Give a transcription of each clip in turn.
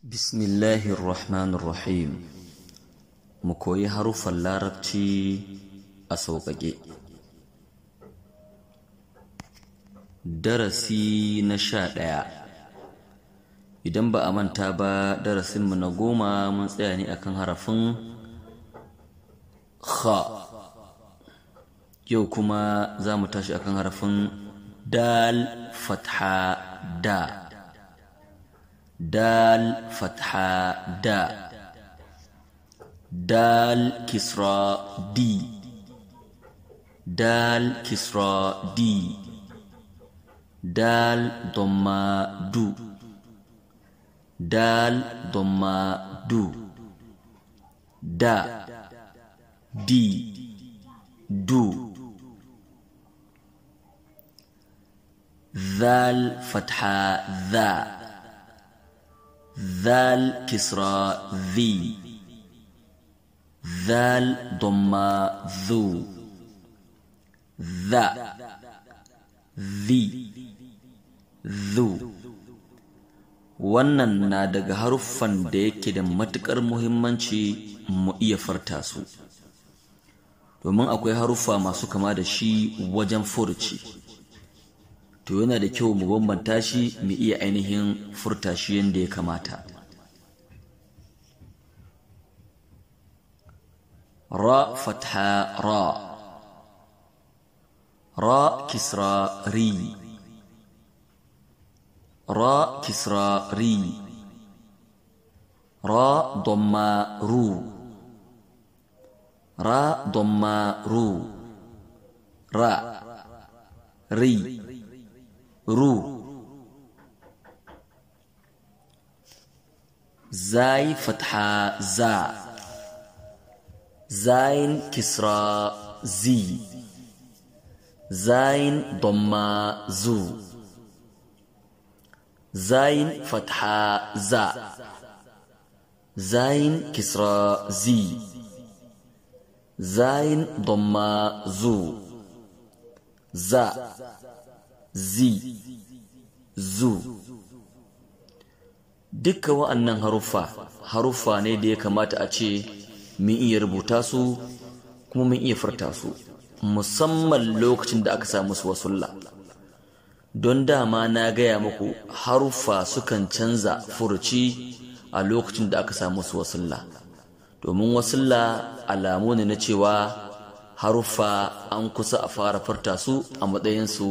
Bismillahirrahmanirrahim. Mu koyi haruffan Larabci a sauƙaƙe. Darasi na 11. Idan ba a manta ba, darasinmu na 10 mun tsaya ne akan harafin Kha. Yau kuma za mu tashi akan harafin Dal fatha da. Dal fatha da. Dal kisra di. Dal kisra di. Dal domma du. Dal domma du. Da. Di. Du. Dhal fatha dha. Dhal kisra dhi. Dhal domma dhu. Dha. Dhi. Dhu. Wannan na daga haruffan da yake da matuƙar muhimmanci mu iya furta su, domin akwai haruffa masu kama da shi wajen furuci. To yana da kyau mu bambanta shi, mu iya ainihin furta shi yadda ya kamata. Ra fatha ra. Ra kisra ri. Ra kisra ri. Ra domma ru. Ra domma ru. Ra. Ri. Ru. Zai fatha za. Zain kisra zi. Zain domma zu. Zain fatha za. Zain kisra zi. Zain domma zu. Za. Zi. Zu. Dukkan wa'annan haruffa ne da ya kamata a ce mun iya rubuta su kuma mun iya furta su, musamman lokacin da aka samu su wasulla. Don dama na gaya muku haruffa sukan canza furuci a lokacin da aka samu su wasulla, domin wasulla alamu ne na cewa haruffa an kusa a fara furta su a matsayinsu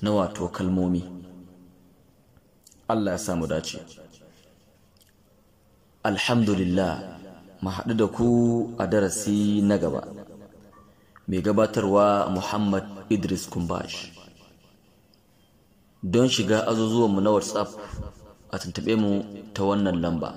na wato kalmomi. Allah ya samu dace. Alhamdulillah, mu haɗu da ku a darasi na gaba. Mai gabatarwa Muhammad Idris Kumbash. Don shiga azuzuwanmu na WhatsApp, a tuntuɓe mu ta wannan lamba.